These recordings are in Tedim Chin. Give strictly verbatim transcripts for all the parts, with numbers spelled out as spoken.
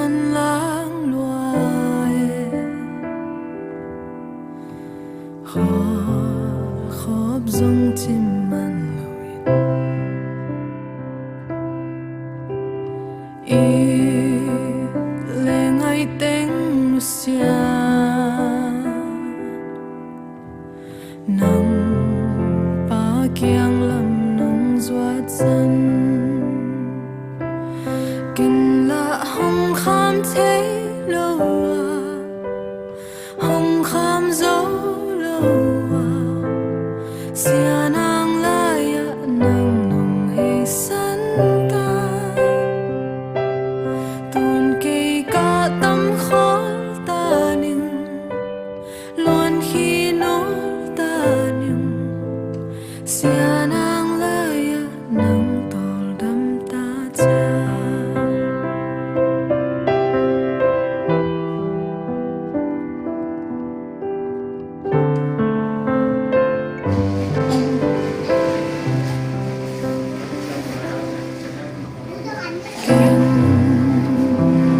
Lang lua e, khawl khawp zong cim man lo in, i le ngaih teng nusia. Nang pa kiang lam nong zuat san, ken lah hong kham thei lo a, hong kham zo lo a, Sia Nang lai-ah nang nong heisan ta. Tun kei ka tam khawl ta ning, luan khi nul ta ning, Sia Nang lai-ah nang tawldam ta ciat. Ken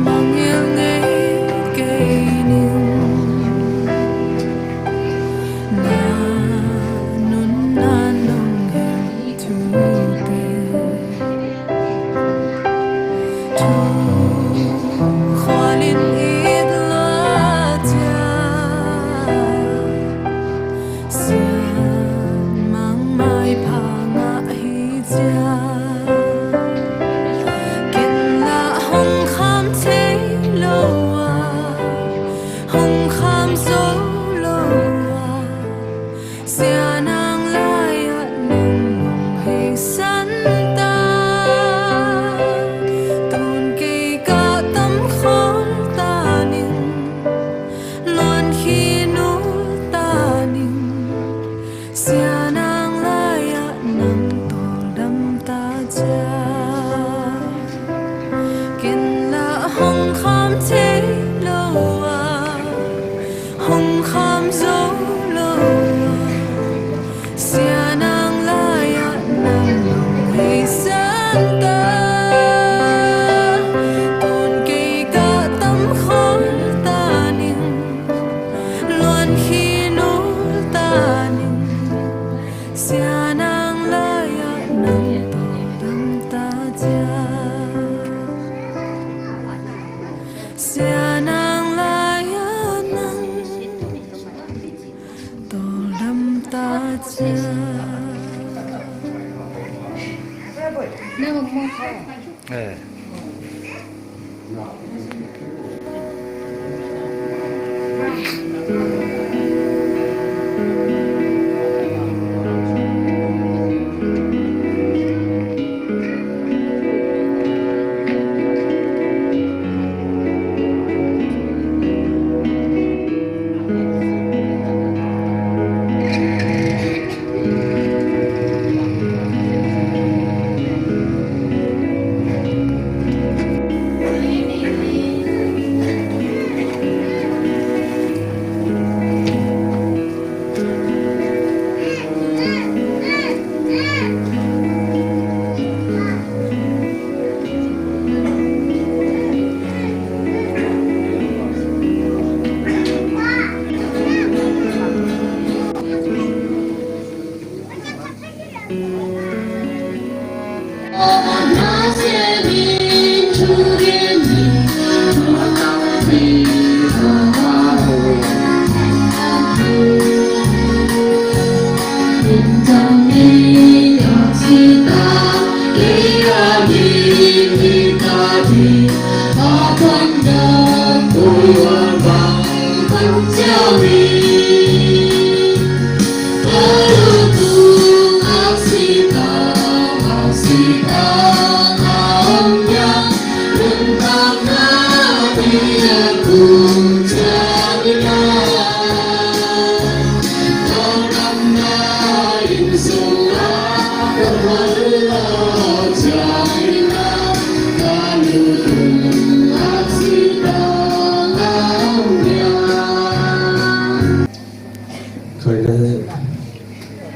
mangngilh ngei kei ning, na nunna nong hilh thute. Thu khual in it lua ciang, Sia Nang maipha ngah hi ciang, ken lah hong kham thei lo a, hong kham zo lo a, Sia Nang lai-ah nang nong heisan ta. Tun kei ka tam khawl ta ning, luan khi nul ta ning, Sia Nang lai-ah nang tawldam ta ciat. Ken lah hong kham thei lo a, hong kham zo lo a, Sia Nang lai-ah nang nong heisan ta. Tun kei ka tam khawl ta ning, luan khi nul ta ning, Sia Nang lai-ah nang tawldam ta ciat. Sia Nang lai-ah nang tawldam ta ciat. Eh. Khai le,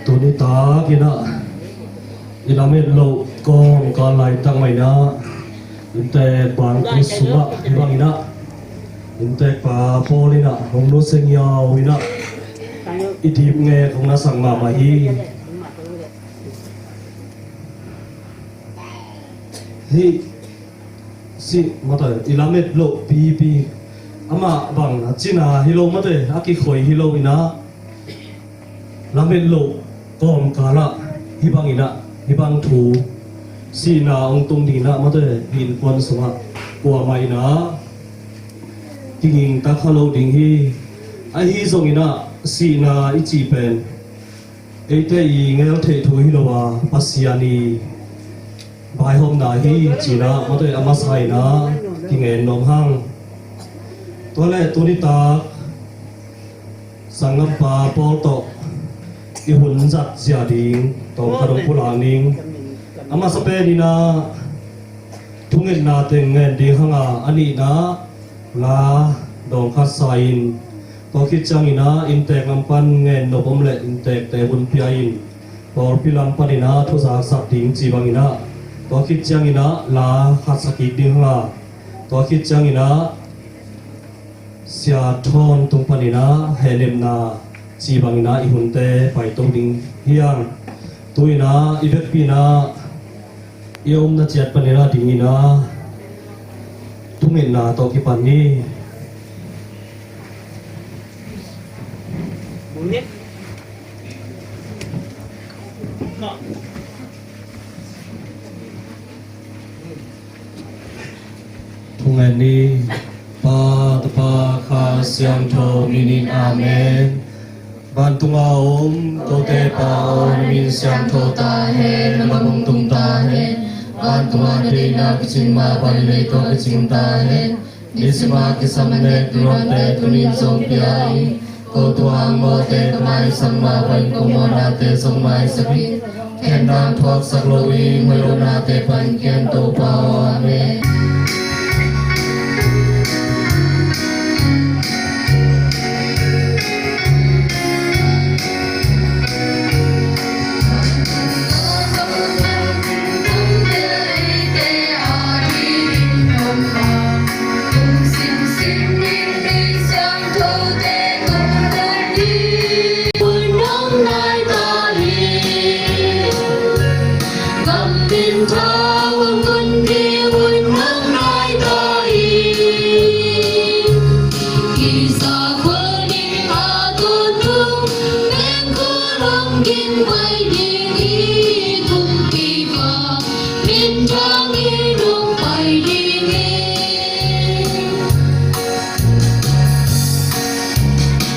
tuni takin ah i lamet loh kawmkal laitak mah in ah i Inntek bang tung sungah hih bangin ah inntekpa Paul in ah hong nusia ngiau in ah i dipngek hong nasak mahmah hi. Hih sih mate i lamet loh pipi amah bang a cina hi lo mate a kikhoi hi lo in ah lamet loh kawmkal ah hih bangin ah hih bang thu sihna hong tung dingin ah mate hih innkuan sungah kuamah in ah kingingta kha lo ding hi. Ahi zongin ah sihna i cih pen eite i ngeltheih thu hi lo a Pasian i vaihawmna hi ci-in ah mate a masa in ah kingen nuam hang. Tua leh tuni tak sanggampa Paul tawh i hun zat zia ding tawmkhat hong pulak ning. A masa pen in ah thungetna teng ngen ding hang a, a nihna la dawng khat sa in, tua khit ciangin ah inntek lam pan ngen nop om leh inntekte hun pia in, pawlpi lam panin ah thu zaksak ding ci bangin ah, tua khit ciangin ah la khat sa kik ding hang a, tua khit ciangin ah Sia Thawn tung panin ah hehnepna ci bangin ah i hunte paito ding hi hang. Tu-in ah i vekpi in ah i omna ciat panin ah dingin ah thungetna tawh kipan ni. Thungen ni. Pa, Tapa, Kha Siangtho min in, Amen. Vantunga om kote Pa aw, na min siangtho ta hen, na gam hong tung ta hen. Vantunga na deihna kicing mah bangin leitung ah kicing ta hen. Nisim a kisam na nek ding lamte tuni-in zong pia in. Ko tung hang mawhte ka maisak mah bangin ko mawhnate zong maisak in. Khen nang thuaksak lo in, hoih lohnate pan kian, Topa aw. Amen.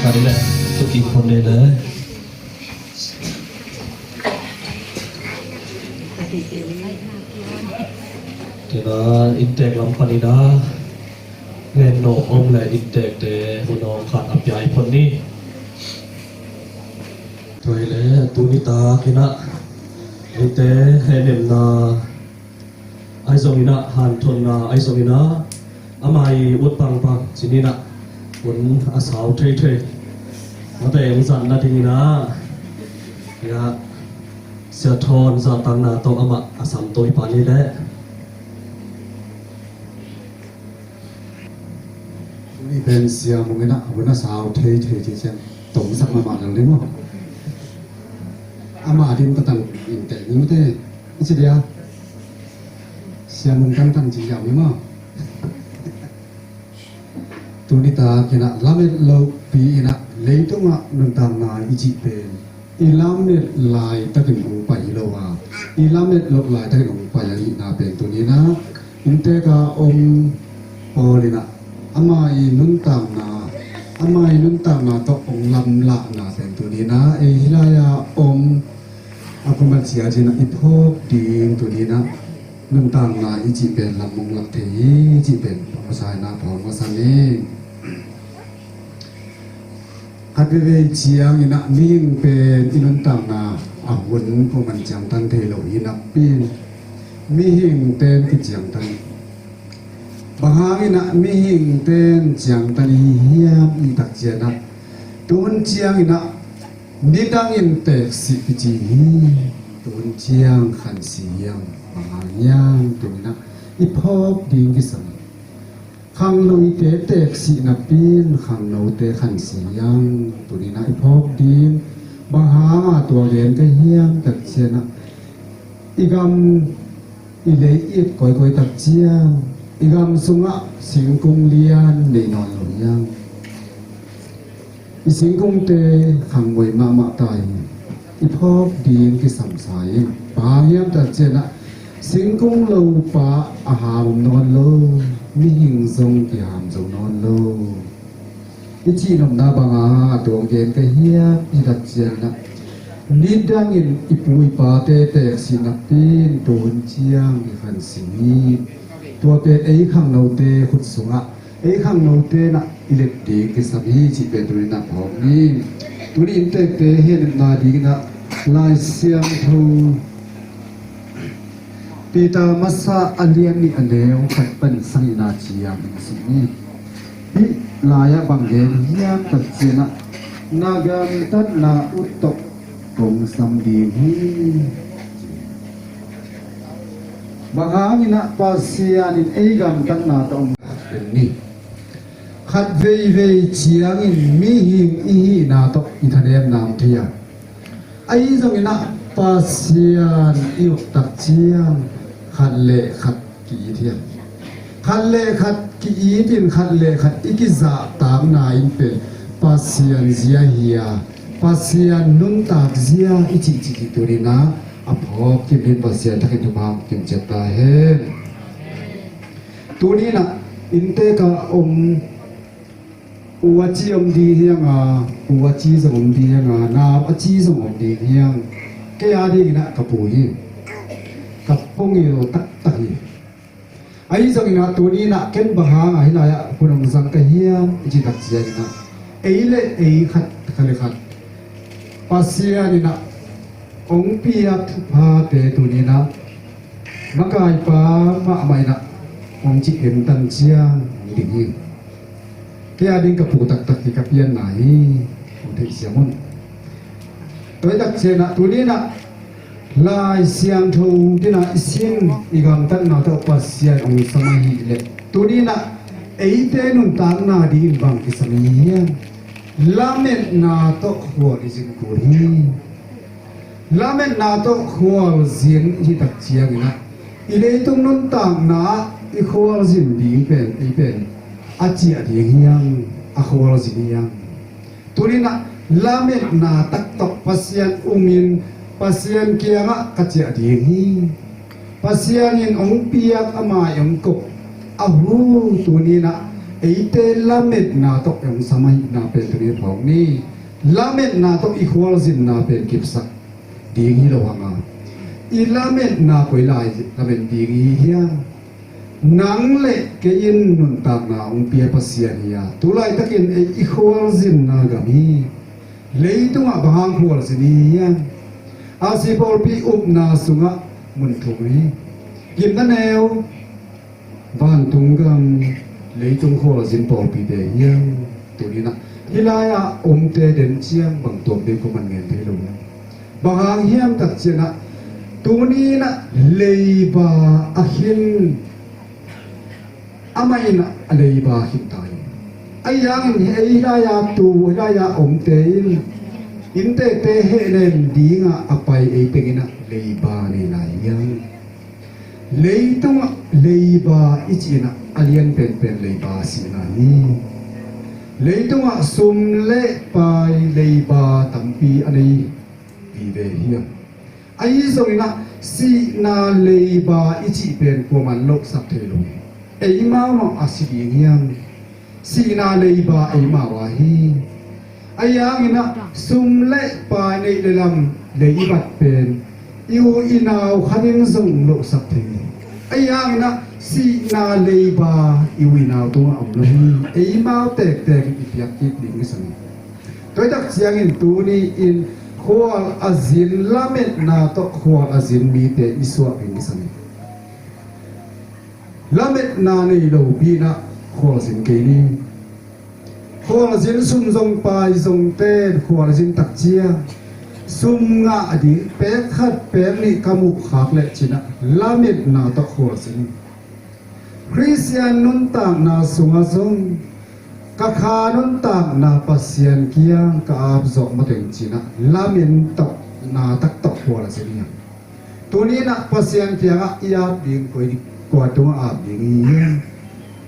Tua leh, tu kik phot ni leh. Tua inntek lam panin ah ngen nop om leh inntekte hun hong khat a pia phot ni. Tua leh tuni takin ah eite hehnepna ahi zongin ah, hanthotna ahi zongin ah, ama i ut pangpang ci-in ah hun a sau theithei mate hong zatna dingin ah, ya, Sia Thawn zahtakna tawh amah a sam to i pan ni leh. Tuni pen Sia Mung in ah hun a sau theithei ci ciang tongsak mahmah lo ni maw? Ama din patan in teh ni mate. I ci dia. Sia Mung tangtang ci yau ni maw? Tuni takin ah lamet lopi in ah leitungah nuntakna i cih pen i lamet laitakin hong pai hi lo a, i lamet loh laitakin hong pai ahihna pen tuni in ah inntek a om Paul in ah ama i nuntakna, ama i nuntakna tawh hong lamlahna pen tuni in ah ei hih lai-a om a kuman sia cin ah i phawk ding tuni in ah nuntakna i cih pen lam hong lak thei hi cih pen phamawhsa in ah phawk masa ni. Khat veivei ciangin ah mihing pen i nuntakna a hun kuman ciangtan thei lo hi napi in mihing ten kiciangtan. Bang hangin ah mihing ten ciangtan i hi hiam i tak ciang ah, tuhun ciangin ah nidangin teeksih kici hi. Tuhun ciang khansih hiam, bang hang hiam, tuhun ah I phawk ding kisam. Khangnote teeksih napi-in khangnote khansi hiang. Tuni-in ah i phawk ding bang hanga tua gen ka hiam tak ciangin ah, i gam i lei i et kawikawi tak ciang i gam sungah singkung lian nei nawn lo hiang. I singkungte khangmoi mahmah ta hi. I phawk ding kisamsa in, bang hang hiam tak ciangin ah singkung lopa a ham om nawn lo, mihing zong kiham zo nawn lo. I cihnopna banga a tuang gen ka hiam i tak ciangin ah, nidangin i pu i pate teeksih napi-in tuhun ciang i khansi hi. Tua pen ei khangnote khut sungah ei khangnote in ah i let ding kisam hi cih pen tuni-in ah phawk ni. Tuni inntekte hehna dingin ah Lai Siangtho Peter masa a lian nih a neu khat pan sagihna ciang in sim ni. Hih lai-ah bang gen hiam tak ciangin ah, na gamtatna ut tawh kong sam ding hi. Bang hangin ah Pasian in ei gamtatna tawh om ni. Khat veivei ciangin mihing i hihna tawh i thanemna om thei a, ahi zongin ah Pasian i up tak ciang khat le khat ki-it hiam? Khat le khat ki-itin khat le khat i kizahtakna in pen Pasian zia hi a, Pasian nuntak zia i cihcih tuni-in ah a phawk kim in Pasian thakin thupha kim ciat ta hen. Tuni-in ah inntek a om u a ci om ding hiang a, u a ci zong om ding hiang a, nau a ci zong om ding hiang. Kei a dingin ah ka pu hi. Ka pungil taktak hi. Ahi zongin ah tuni-in ah ken bang hanga hih lai-ah hun hong zang ka hiam i cih tak ciangin ah, ei le ei khat, khat le khat Pasian in ah hong piak thuphate tuni-in ah makaipa mahmah in ah hong cih entan ciang hong ding hi. Kei a ding ka pu taktak hi, ka pianna hi. Hong theihsiam un. Tua hi tak ciangin ah tuni-in ah Lai Siangtho dingin ah i sim i gamtatna tawh Pasian hong sam ahih leh, tuni-in ah eite nuntakna dingin bang kisam i hi hiam? Lametna tawh khual i zin kul hi. Lametna tawh khualzin i hih tak ciangin ah, i leitung nuntakna ah i khualzin ding pen, ei pen a ciah ding hiang, a khualzin hiang. Tuni-in ah lametna tak tawh Pasian umin Pasian kiangah ka ciah ding hi. Pasian in hong piak, a mai hong kop, a hu tuni-in ah eite lametna tawh hong sam ahihna pen tuni phawk ni. Lametna tawh i khualzinna pen kipsak ding hi lo hang a, i lametna koi lai lamen ding i hi hiam? Nang le kei in nuntakna hong pia Pasian hi a, tu laitakin ei i khualzinna gam hi. Leitungah bang hang khualzin i hi hiam? A si pawlpi upna sungah mun thum hi. Gimna neu, vantung gam, leitung khualzin pawlpite hiam? Tuni-in ah hih lai-ah omte den ciang bang tuak ding kuaman ngen thei lo hiam? Bang hang hiam tak ciangin ah, tuni-in ah leiba a khin, amah in ah a leiba khin ta hi. Ahi hangin ei hih lai-ah tu, hih lai-ah omte in inntekte hehnem dingah a pai ei tengin ah leiba nei lai hiang. Leitungah leiba i cih in ah a lian penpen leiba sihna hi. Leitungah sum le pai leiba tampi a nei vive hiam? Ahi zongin ah sihna leiba i cih pen kuaman lohsak thei lo hi. Eimau mah a si ding hiam? Sihna leiba eimau a hi. Ahi hangin ah sum le pai neih le lam lei i bat pen i u i nau khat in zong lohsak thei hi. Ahi hangin ah sihna leiba i u i nau tungah om lo hi. Eimau tektek in i piak kik ding kisam hi. Tua hi tak ciangin tuni-in khual a zin, lametna tawh khual a zin mite i suah ding kisam hi. Lametna nei lopi-in ah khualzin kei ni. Khualzin, sum zong pai zong ten khualzin tak ciang sum ngah ding pek khat pek nih ka muh khak leh ci-in ah lametna tawh khualzin. Khristian nuntakna sungah zong ka kha nuntakna Pasian kiang ka ap zawh mateng cinah lamen tawh na tak tawh khual a zin hiam? Tuninah Pasian kiangah i ap ding koi kua tungah ap ding i hiam?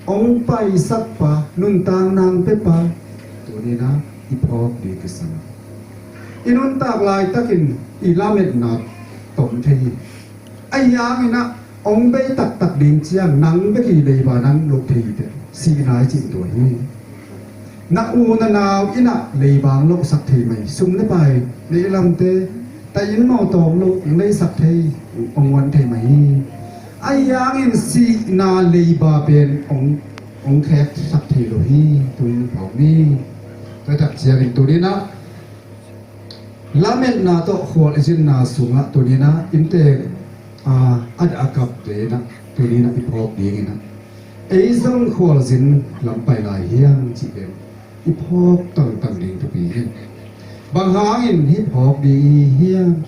Ong paisak pa, nuntak nang pe pa, tuninah i phawk ding kisam. I nuntak laitakin i lametna tom thei hi. Ahi hanginah ong bei taktak ding ciang nang bek i leiba nang loh thei hi teh, sihna i cih tua hi. Na u na nau innah leiba ong lohsak thei mah hi. Sum le pai, lehlamte, tai inn mawtaw ong loh, ong leisak thei, ong wan thei mah hi. Ahi hangin sihna leiba pen ong, ong kheksak thei lo hi. Tuin phawk ni. Tua tak ciangin tuninah lametna tawh khual i zinna sungah tuninah inntek a, a dah a kapte inah tuninah i phawk dinginah ei zong khualzin lam pai lai hiam cih pen i phawk tangtang ding thupi hi. Bang hangin hih phawk ding i hiam?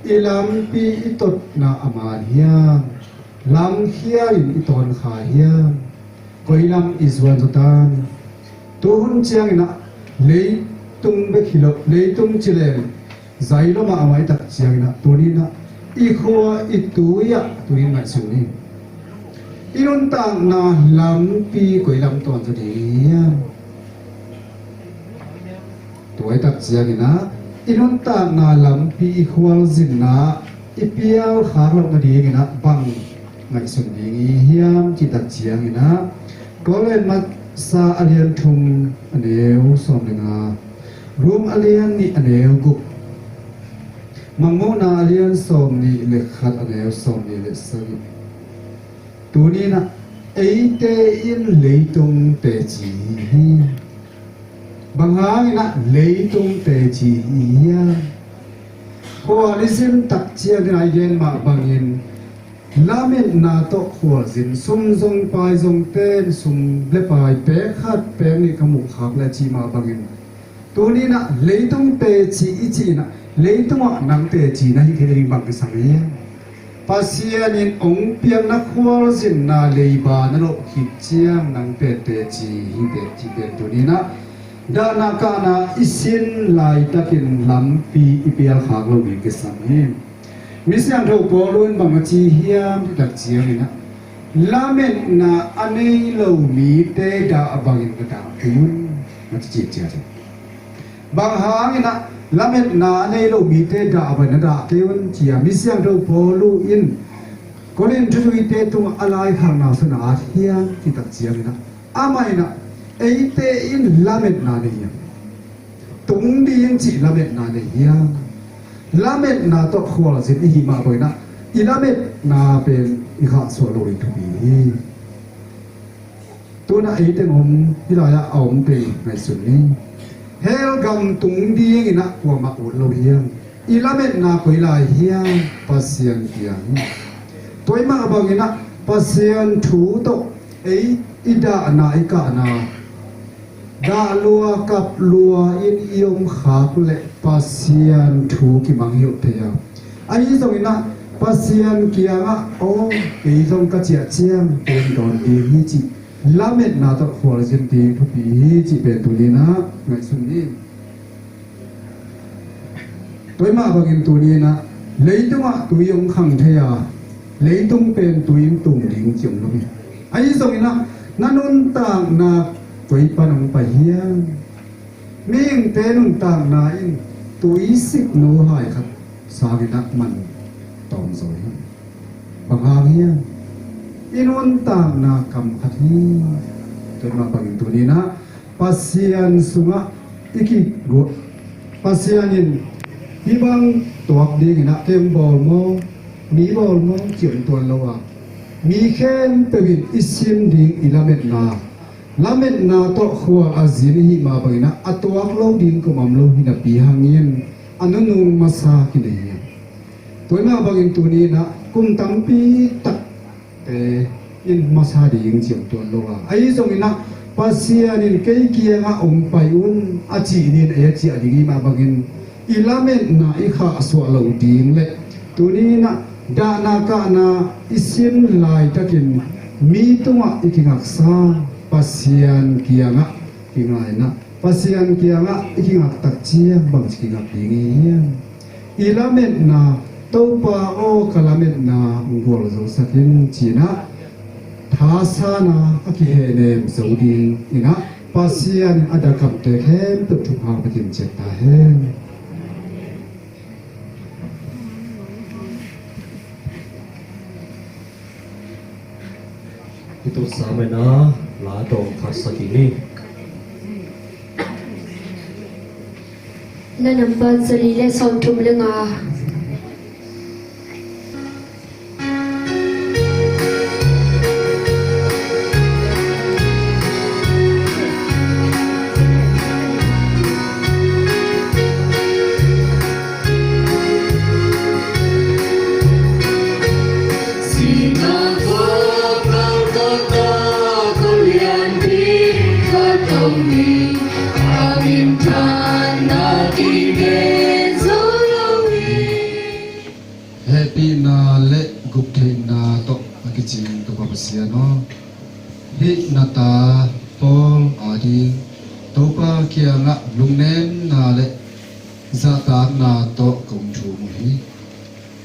I lampi i totna a man hiam? Lam khialin i tawn kha hiam? Koi lam i zuan zaw tam? Tuhun cianginah leitung bek hi lo, leitung cileng zai lo mahmah i tak cianginah tuninah i khua i tui ah tunin ngaihsun ni. I nuntakna lampi koi lam tawn zaw ding hiam? Tua i tak cianginah i nuntakna lampi i khualzinna i pial khak loh nadinginah bang ngaihsun ding i hiam cih tak cianginah Korin masa a lian thum a neu sawm le nga, Rom a lian nih a neu guk, Mangmuhna a lian sawm nih le khat a neu sawm nih le sagih. Tuninah eite in leitung teci hi. Bang hanginah leitung teci hi hiam? Khual i zin tak cianginah i gen mah bangin lametna tawh khualzin, sum zong pai zong ten sum le pai pek khat pek nih ka muh khak le cih mah bangin tuninah leitung teci i cihinah leitungah nang teci na hih theih ding bang kisam hiam? Pasian in ong piakna khualzinna leiba na loh khit ciang nang pen teci hi teci pen tuninah dahna kahna i sin laitakin lampi i pial khak lo ding kisam hi. Mi siangtho Paul in bang a ci hiam tak cianginah lametna a nei lo mite dah bangin ka dah kei un, a ci ciat ciat hi. Bang hanginah lametna a nei lo mite dah bangin a dah kei un cia mi siangtho Paul in Korin thuzuite tungah a laikhakna sungah a at hiam cih tak cianginah amah inah eite in lametna nei hiam? Tung ding cih lametna nei hiam? Lametna tawh khualzin i hih mah banginah i lametna pen i khahsuah lo ding thupi hi. Tunah ei teng om, hih lai-ah a om teng ngaihsun ni. Hell gam tung dinginah kuamah ut lo hiam? I lametna koi lai hiam? Pasian kiang. Tua i mah banginah Pasian thu tawh ei i dahna i kahna dah lua kap lua in i om khak leh Pasian thu kimang hi uh thei a. Ahi zonginah Pasian kiangah aw kei zong ka ciah ciang pen dawn ding hi cih lametna tawh khualzin ding thupi hi cih pen tuninah ngaihsun ni. Tua i mah bangin tuninah leitungah tui hong khang thei a, leitung pen tui in tum ding ci om lo hi. Ahi zonginah na nuntakna koi pan hong pai hiam? Mihingte nuntakna in tui siknu hai khat sanginah man tawm zaw hi. Bang hang hiam? I nuntakna kam khat hi. Tua i mah bangin tuninah Pasian sungah i kiguah, Pasian in hih bang tuak dinginah kei hong bawl maw, mi bawl maw ci hong tuan lo a, mi khempeuh in i sin ding i lametna, lametna tawh khual a zin i hih mah banginah a tuak lo ding kum om lo hi napi hangin a nunung masa kinei hi. Tua i mah bangin tuninah kum tampi tak te in masa ding ci hong tuan lo a, ahi zonginah Pasian in kei kiangah hong pai un a cih dingin ei a ciah ding i mah bangin i lametna i khahsuah lo ding le tuninah dahna kahna i sin laitakin Mi tungah i kingaksa Pasian kiangah kingaina, Pasian kiangah i kingaktak ciang bangci kingak ding i hiam? I lametna, Topa aw ka lametna gualzosak in cinah thasana a kihehnem zo ding inah Pasian in a dakamte khempeuh thupha pakin ciat ta hen. Hi tut sa mai na la tawm khat sa kik ni. Na nambat zali le sawmthum le nga. Hehpihna le guptheihna tawh a kicing Topa Pasian aw, hih na ta Paul ading Topa kiangah lungnemna le zahtakna tawh kong thum uh hi.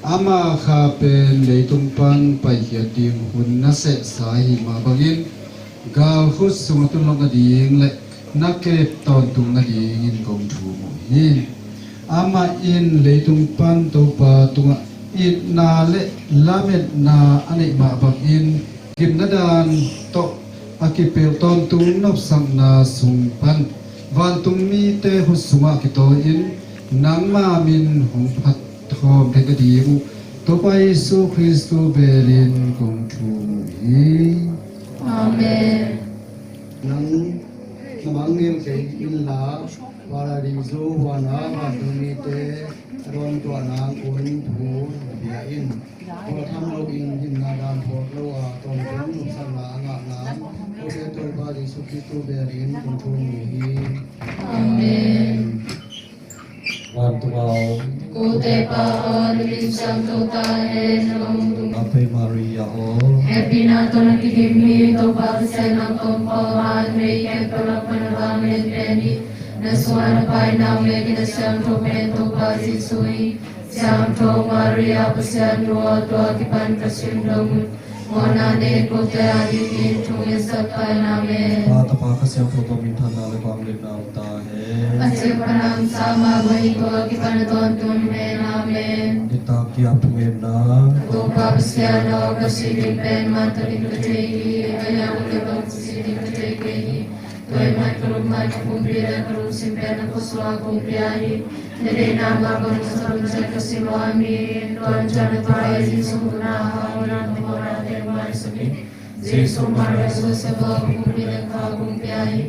Ama kha pen leitung pan paikhiat ding hun na sehsa hi mah bangin galkhut sung a tun loh nading le na kep tawntung nadingin kong thum uh hi. Amah in leitung pan Topa tungah itna le lametna a neih mah bangin gimna dan tawh a kipelh tawntung nopsakna sung pan vantung mite khut sungah kitawi-in nangma min hong phat thawm thei ka ding uh Topa Jesu Khristu belin kong thum uh hi. Amen. Nang na mangngilh kei inla, Paradiso huan ah vantung mite a dawntuah nang un thu na bia in. Pawl tham loin himna dan phawk lo a tawntung nopsakna a ngah nang, kote Topa Jesu Khristu belin kong thum uh hi. Amen. Vantung a om kote Pa aw, na min siangtho ta hen, na gam hong tung. Ave Maria aw, hehpihna tawh na kidim hi, Topa Pasian nang tawh kong pau a, na vei khempeuh lak pan a vanglian pen hi. Na sungah na Pa in na hong leh hi, na siangtho pen Topa Jesu hi. Siangtho Maria, Pasian nu aw, tua kipan ka sundong un, mawhna nei kote adingin thungetsak ta in. Amen. Pa, Tapa, Kha Siangtho tawh minthanna le vangliatna om ta hen. A cih pan a om sa mah bangin tua kipan a tawntung ni hen. Amen. Nitak kiap thungetna. Topa Pasian aw, ka sih ding pen man tawh ding ka thei hi, a hiang uh le bang ka sih ding ka thei kei hi. Tua ahih manin ka lungtang, ka pumpi le ka lungsim pen na khuasung ah kong pia hi. Na deihna mah bangin sa lungsiat ka si lua hi. Tua ahih ciangin na Pa Jesu huna a hauhna, na hawlna teng maisak in. Jesu, Maria, Joseph aw, ka pumpi le ka kha kong pia hi.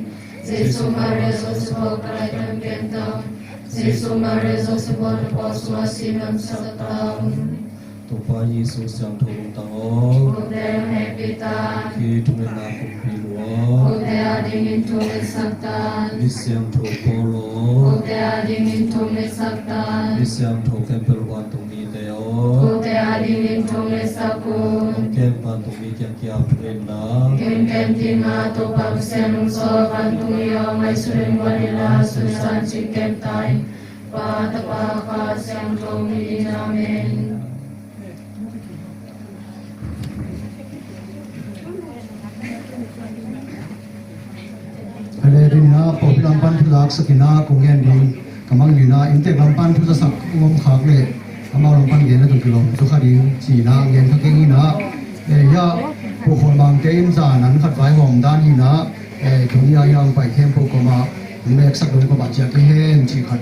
Jesu, Maria, Joseph aw, ka laitan kem ta un. Jesu, Maria, Joseph aw, na pawl sungah sin lamsak ta un. Topa Jesu siangtho lungtang aw, kote hong hehpih ta. Khi thungetna kumpi lu aw, kote adingin thungetsak ta. Mi siangtho Paul aw, kote adingin thungetsak ta. Mi siangtho khempeuh vantung mite aw, kote adingin thungetsak un. Kem vantung mi kiang kiap thungetna. Kem kem ding a Topa Pasian hong sawl vantung mi aw, ngaihsun in guan in la, sun san cin kem ta in. Pa, Tapa, Kha Siangtho min in. Amen. Haleluya, pawlpi lam pan thu laksak in a kong gen ding. Ka mang in a inntek lam pan thu zasak om khak leh amau lam pan gen a tung kilawm thu kha ding ci in a gen kha keng in a. Eh, ya, Pu Khual Mangte in zan an khat vaihawm dan in a, eh, tuni a yang pai khempeuh kawmah neksak dong kawmah ciah kei hen cih khat,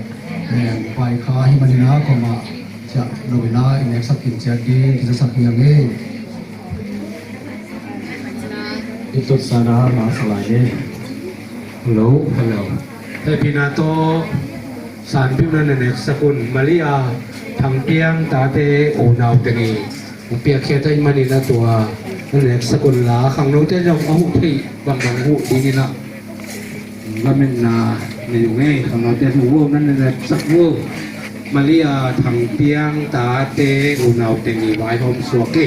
eh, pai kha hi manin a kawmah ciah lo in a i neksak khin ciat ding kizasak hi a ngei. I tut sana masa lai ni. Hello, hello. Hehpihna tawh sanpihna na neksak un, Malia Thang Piang tate unau teng i hong piakkhiat ahih manin a tua na neksak un la, khangnote zong a huh theih bangbang huh dingin a lametna nei uh ngei, khangnote huh uh na neksak uh. Malia Thang Piang tate unau teng i vaihawm suak hi.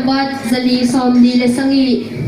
Pat zali sawm ni le sagih.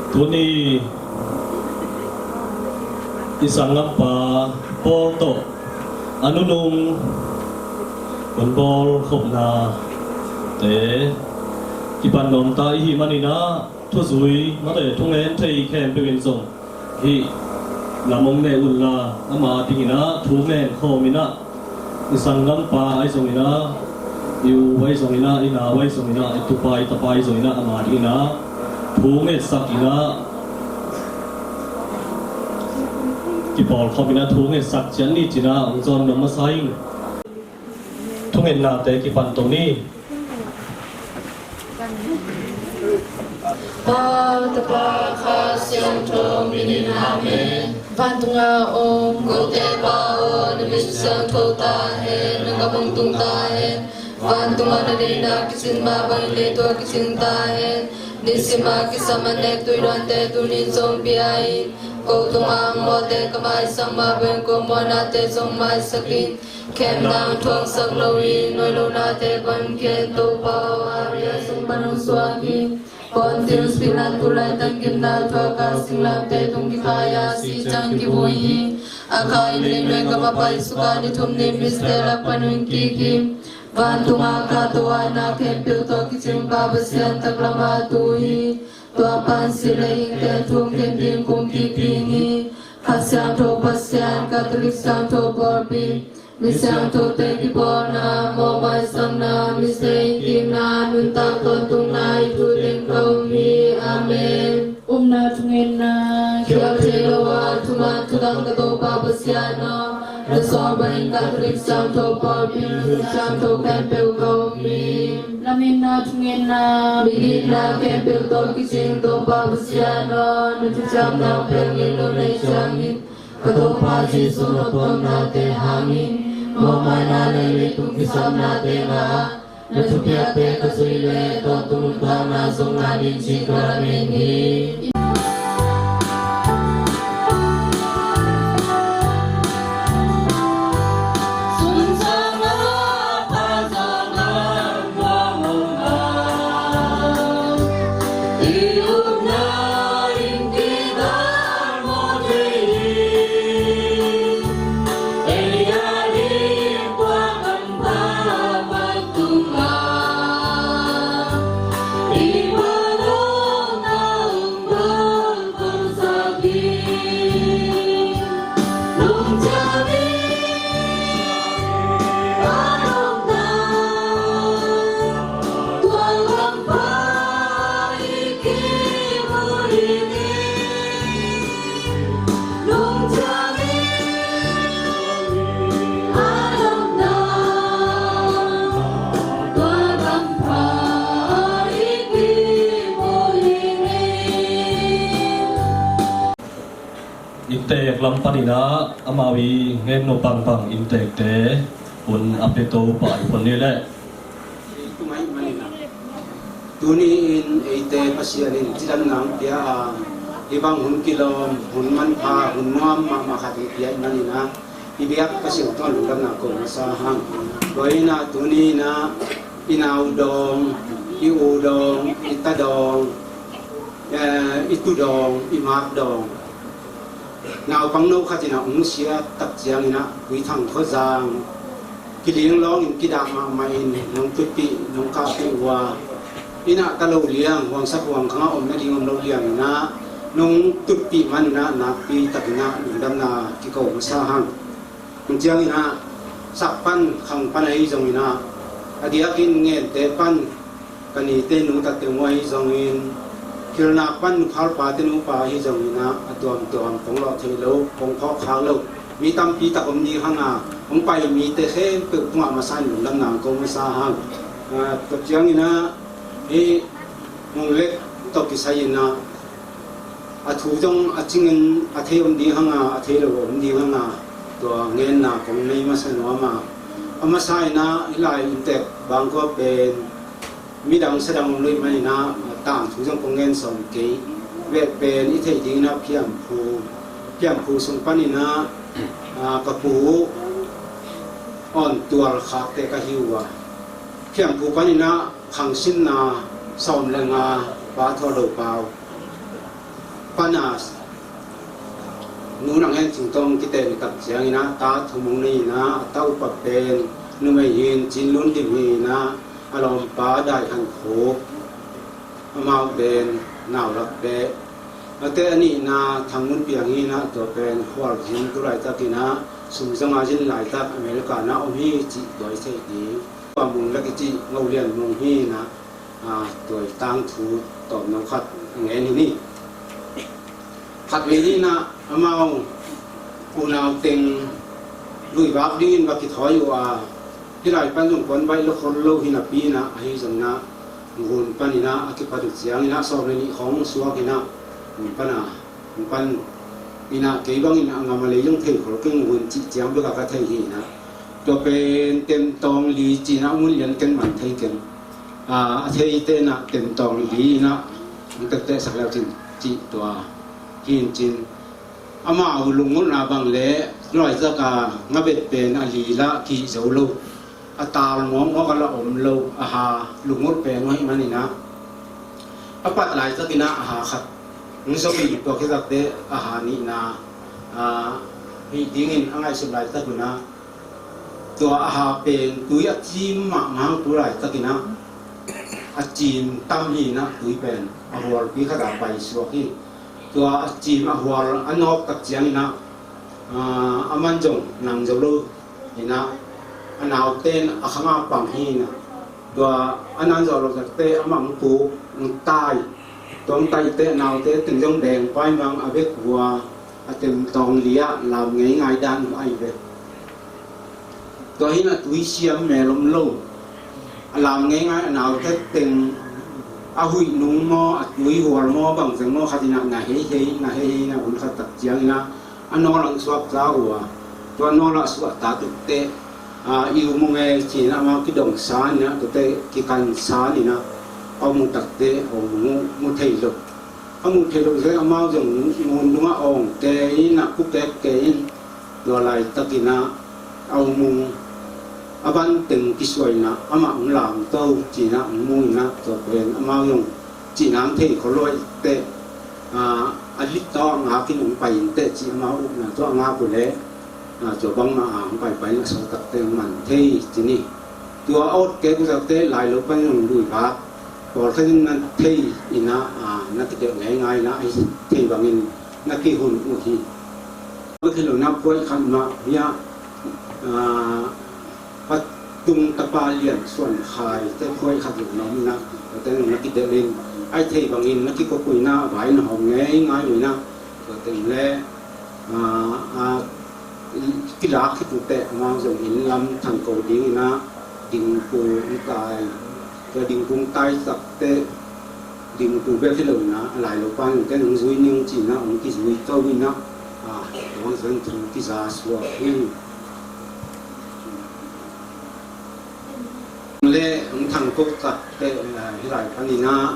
Tuni i sanggampa Paul tawh a nunung hun bawl khopnate kipan nuam ta i hih manin ah, thuzui mate thungen thei khempeuh in zong hih lam hong ne unla, ama dingin ah thu ngen khawm in ah, i sanggampa ahi zongin ah, i u ahi zongin ah, i nau ahi zongin ah, i tupa i tapa ahi zongin ah, ama dingin ah thu ngetsak in ah, kipawlkhawm in ah thu ngetsak ciat ni ci-in ah hong zawn nuam masa ing. Thungetnate kipan to ni. Pa, Tapa, Kha Siangtho min in, amen. Vantunga om kote Pa aw, na min siangtho ta hen, na gam hong tung ta hen. Vantungah na deihna kicing mah bangin leitung ah kicing ta hen. Nisim a kisam annek tuidawnte tuni in zong pia in. Ko tungah a mualte ka maisak mah bangin ko muanate zong maisak in. Khemna hong thuaksak lo hi, nuai lonate pan khen Topa aw, a bia sung pan hong suak hi. Pontius Pilat tu laitak gimna thuak a, singlamteh tung kikhai a, sih ciang kivui hi. A kha in leinuai gam ah paisuk a, ni thum ni mite lak pan hong kik hi. Vantung a kha tawh a, na khempeuh tawh kicing Pa Pasian taklam ah tu hi. Tua pan si le hingte thu khen ding kum kik ding hi. Kha Siangtho Pasian, Catholic Siangtho Pawlpi, mi siangthote kipawlna, mawhmaisakna, mi sehkikna, nuntak tawntungna i thu teng ka um hi. Amen. Upna thungetna. Khial thei lo a thuman thudang ka Topa Pasian aw, na sawl bangin Catholic Siangtho Pawlpi, mi siangtho khempeuh ka um hi. Lametna thungetna. Migitna khempeuh tawh kicing Topa Pasian aw, na thuciamna hong piak ngei lo na hih ciangin, ka Topa Jesuh na thuaknate hangin, mawhmaina le leitung kisapnate ngah a, na thupiakte ka zui leh tawntung nuntakna zong ngah ding ci-in ka lamen hi. Inntek lam panin ah amau i ngen nop bangbang inntekte hun a pia to pa i pon ni leh. Tuni-in eite Pasian in cidamna hong pia a, hih bang hun kilawm, hun manpha, hun nuam mahmah khat hong pia ahih manin ah i biak Pasian tungah lungdamna ko masa hang. Tua in ah tuni in ah i nau dawng, i u dawng, i ta dawng, eh, i tu dawng, i mak dawng, naupang no khat in ah hong nusia tak ciangin ah Guithang khuazang kiling lawngin kidah mahmah in nong tutpih nong kahpih uh a, in ah ta lo liang, huangsak huangkhang ah om nading om lo liang in ah nong tutpih man in ah nakpi takin ah lungdamna kiko masa hang. Hong ciangin ah sak pan khang pan ahi zongin ah, a diakin ngente pan ka nite nu tate uh ahi zongin, khilnak pan nukhal pate nupa ahi zongin ah, a tuamtuam kong lawh theih lo, kong phawk khak lo mi tampi tak om ding hang a, hong pai mite khempeuh tungah masa in lungdamna ko masa hang. Ah, tua ciangin ah hih Mung Lek tawh kisai in ah a thu zong a cingin a thei om ding hang a, a thei lo om ding hang a, tua ngenna kong nei masa nuam a. A masa in ah hih lai inntek Bangkok pen midang sadang om lo ahih manin ah tangthu zong kong ngen sawm kei. Veh pen i theih dingin ah Phiamphu, Phiamphu sung panin ah, ah, ka pu Awn Tual Khakte ka hi uh a, Phiamphu panin ah khangsinna sawm le nga Pa Thawh Lo Pau pan a, Nu Nang Hen Cing tawh kiteel tak ciangin ah ta thum hong nei in ah, a ta upa pen numei hi in Cin Lun Dim hi in ah, a lawmpa Dai Han Khuk, amau pen nau lak beh. Ate a nihna Thang Ngun Piang hi in ah, tua pen Hual Zin tu laitakin ah sum zong a zin laitak America na om hi cih tua i theih ding. Tua Mung Lek i cih Ngo Lian Mung hi in ah, a, tua i tangthu tawmno khat a ngen hi ni. Khatvei ni in ah amau unau teng luivak dingin va kithawi uh a, hih lai pan zong kuan baih lo khol lo hi napi in ah, ahi zongin ah ngun panin ah a kipat uh ciangin ah sawm le nih khawng suak in ah ngun pan a, ngun pan in ah kei bangin a ngam a lei zong thei khol keng, ngun cih ciang bek a ka thei hi in ah. Tua pen Tem Tawng Li ci in ah, ngun lian ken man thei keng. A, a theite in ah Tem Tawng Li in ah hong tekteh sak leu cin cih tua hi in cin. Amau lungngulhna bang le laizak a ngabet pen a li lah kih zo lo, a tal mawkmawk a lah om lo, a ha lungngulh pen uh ahih manin ah, a pat laitakin ah a ha khat hong zo in, tua khit takte a ha nihna, a, hih dingin a ngaihsut laitakin ah, tua a ha pen tui a cim mahmah hang tu laitakin ah, a cim tam hi in ah tui pen a hualpi khat ah paisuak hi. Tua a cim a hual a nawk tak ciangin ah, aa, aman zong nang zo lo in ah, a naute in a khang ah pang hi in ah, tua a nang zawh lo takte amah hong puk, hong tai. Tua hong taihte a naute teng zong deng paimang a bek uh a, a Tem Tawng Li ah lam ngeingai dan uh ahi ve. Tua hi in ah tui siam mel om lo, a lam ngeingai, a naute teng a huih nung maw, a tui hual maw, bang zeng maw khat in ah na heihei, na heihei in ah hun khat tak ciangin ah a nawl ah hong suak ta uh a, tua nawl ah suah ta tukteh, a, i um ung e ci in ah amau kidong san in ah, tuate kikan san in ah, a mu takte a mu, mu thei lo. A mu thei lo zong amau zong ngun dungah awng kei in ah, kukek kei in, tua laitakin ah a um ung, a van teng kisuah in ah amah hong lam to ci in ah hong mu in ah, tua pen amau zong cihna hong thei khol lo ahih teh, a, a lit tawh a ngak in hong pai in teh ci, amau upna tawh a ngak uh leh, a, tua bangmah a hong paipai in ah sawltakte hong man thei ci ni. Tua a ot kek uh takte lai lo pan zong lui bak, pawlkhat in na thei in ah, a, na kidelh ngeingai in ah, a thei bangin na kihun uh hi. Bek hi lo in ah khuai khat mah hi a, a, Patung tapa Lian Suan Khai te khuai khat zong na om in ah, tua te zong na kidelh in, a thei bangin na kikop uh in ah, vai na hawm ngeingai uh in ah, tua teng le, a, a, kilak khit uh teh amau zong inn lam thangko ding in ah dingpu hong tai. Tua dingpu hong tai tak teh, dingpu bek hi lo in ah, a lai lo pan zong ken hong zui ning ci in ah hong kizui to in ah, A, tua zong thu kiza suak hi. Le hong thang ko tak te, a, hih lai panin ah,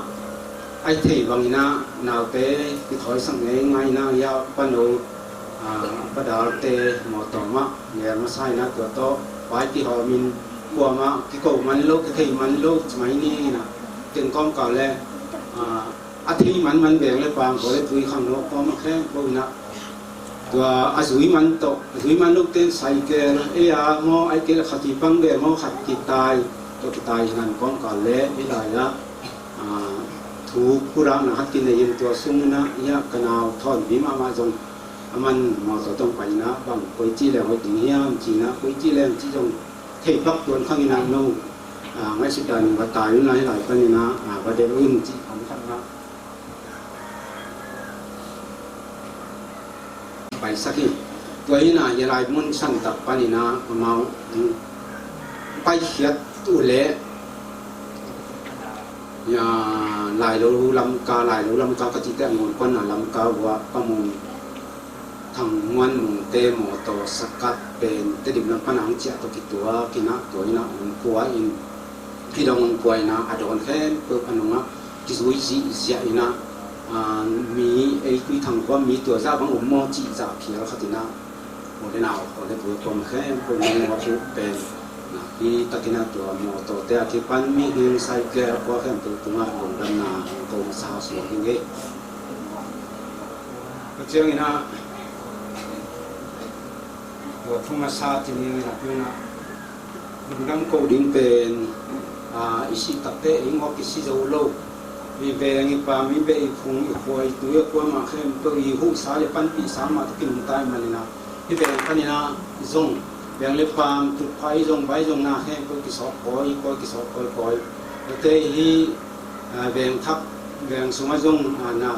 a i thei bangin ah, naute kithawisak ngeingai in ah, hih a pano, a, a padalte mawtaw mah nel masa in ah, tua tawh pai kihawmin, kuamah kiko man lo, kithei man lo ci mai ni in ah, teng kawmkal le, a, a thei manman veng le paam, khaw le tui khangno kawm a khempeuh in ah, tua a zui man tawh, a zui man lote in cycle, ei a maw, ahih kei leh khat i pang ve maw, khat kitai, tua kitai ngan kawmkal le, hih lai ah, a, thu pulakna khat kinei in, tua sung in ah, hih a ka nau Thawnpi mahmah zong, a man mawtaw tawh pai in ah, bang koici leng hoih ding hiam ci in ah, koici leng cih zong thei pak tuan khang in ah, no, a, ngaihsut dan in va tai un la, hih lai panin ah, a, va delh un ci khang khat ah paisak hi. Tua hi in ah, hih lai mun san tak panin ah, amau, mm, paikhiat uh leh, ya, Lailo Lamka, Lailo Lamka ka cihte, a ngun kuan a Lamka uh ah Pa Mung, Thang Muan Mungte mawtaw sakat pen Tedim lam pan a hong ciah tawh kituak in ah, tua in ah hong pua in, hih dong hong pua in ah, a dawn khempeuh a nungah kizui zihziah in ah, a, mi ei Tuithang khua mi tua zah bang om maw cih zah phial khat in ah, u le nau, khaw le tui khempeuh nong mawk uh pen, na, hih takin ah tua mawtawte a kipan mihing, cycle, a khua khempeuh tungah lungdamna hong ko masa suak ing ei. Tua ciangin ah, tua thu masa ci ni in ah, tu in ah, lungdam ko ding pen, a, i sih takte ei ngawk kisi zo lo. I veng, i paam, i beh, i phung, i khua, i tui, a kuamah khempeuh, i huhsa le panpihsa mah tawh kinungta ahih manin ah, hih veng panin ah zong, veng le paam, tutphah, i zong, vai zong, na khempeuh kisawp kawi, kawi, kisawp kawi, kawi. Tate hih, a, veng thak, veng sungah zong, a, na,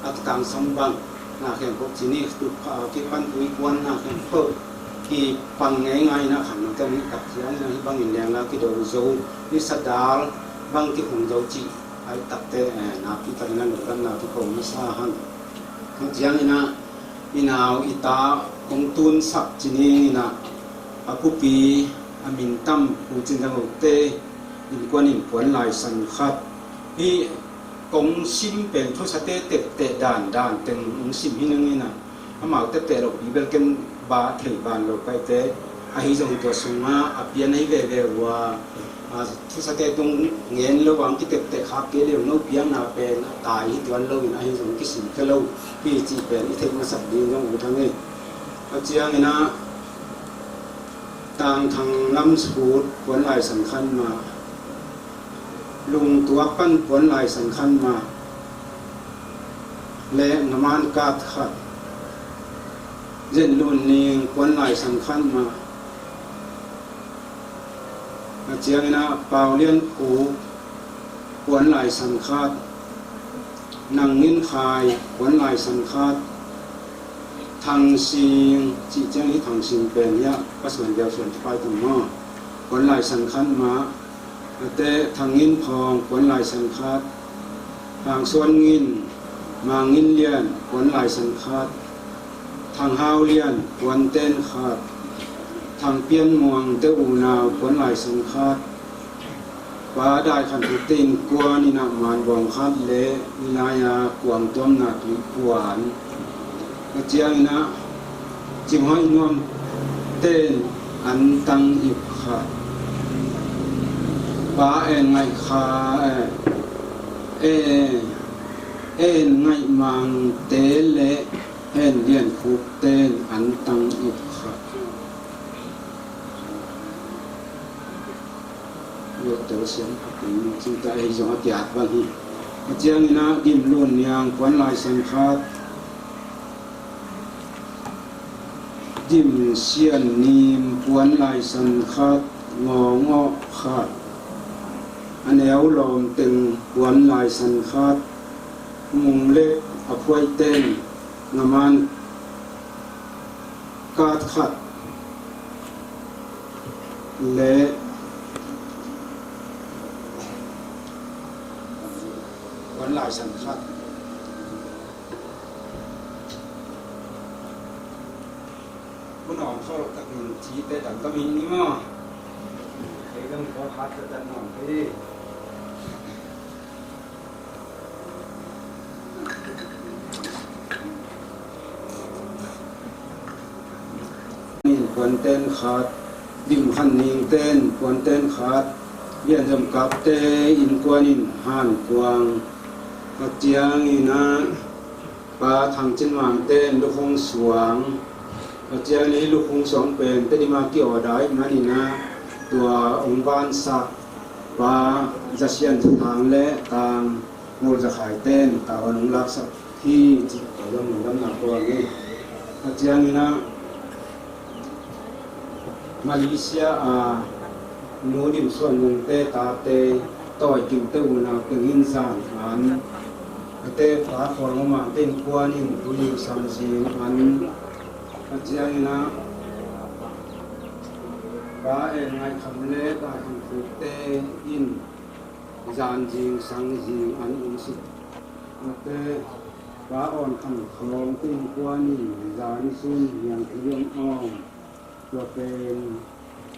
a kitangsam bang, na khempeuh ci ni, tutphah, a, kipan tui kuan, na khempeuh kipang ngeingai in ah, khangnote om hi tak ciangin ah, hih bangin lengla kido zo, hih sadal bang kikhum zo cih, ahih takte, eh, nakpi takin ah lungdamna kiko masa hang. Tua ciangin ah, i nau i ta hong tunsak ci ni in ah, a kupi, a mintam, Pu Cin Zang Lo te innkuan in puan laisan khat, hih kong sim pen thusate tepteh dandan teng hong sim hi ning in ah, amau tepteh lopi bel ken ba thei ban lo ka hihte, ahi zong tua sungah a pian ahi veve uh a, a, thusate tung ngen lo a hong kitepteh khak kei leh, no piakna pen a tai hi tuan lo in, ahi zong kisim kei lo hi cih pen i theih masak ding zong ut hang ei. A ciangin ah, Tangthang Lam Sut puan laisan khat mah, Lungtuak pan puan laisan khat mah, le Ngaman Kat khat, Zen Lun Ning puan laisan khat mah, a ciangin ah Pau Lian Phu puan laisan khat, Nang Ngin Khai puan laisan khat, Thang Sing, cih ciang hih Thang Sing pen hih a, Pa Suan Biau Suan Tipai tang maw, puan laisan khat mah, a te Thang Ngin Phawng puan laisan khat, Hang Suan Ngin, Mang Ngin Lian puan laisan khat, Thang Hau Lian puan ten khat, Thang Pian Muang te unau puan laisan khat, Pa Dai Khan Thuk te innkuan in ah man bawng khat le i lai-a kuang tuamna tui puan. A ciangin ah Cing Hoih Nuam ten antang ip khat, Pa En Ngaih Kha, eh, eh, En Ngaih Mang te le En Lian Khuk ten antang ip khat. Luat tel siam a pin cingta ei zong a kiat bang hi. A ciangin ah Gim Lun Niang puan laisan khat, Gim Sian Nim puan laisan khat, Ngawng Awh khat, a neu lawm teng puan laisan khat, Mung Lek a phuai ten Ngaman Kat khat le puan laisan khat. Hun awng khawh takin cite tamtam hi ni maw? Kei dang khawh khat ka tan nawm kei. Puanten khat, Dim Khan Ning ten puanten khat, Lian Zom Kapte innkuan in hankuang, a ciangin ah Pa Thang Cin Mang ten lukhung suang, a ciangin ah hih lukhung suang pen Tedim a ki-order ahih manin ah tua hong vansak Pa Za Sian Thang le Tang Ngul Za Khai ten tawh hong laksak hi, ci tua zong lungdamna ko hi. A ciangin ah Malaysia a Nu Dim Suan Mung te tate Tawi Kim te unau teng in zan an, a te Pa Khual Ngom Mang te innkuan in tuni sang zing an, a ciangin ah Pa En Ngai Kham le Pa Hing Thuk te in zan zing sang zing an um suk. A te Pa Awn Kham Khawng te innkuan in zan sun niang thu liang awng. Tua pen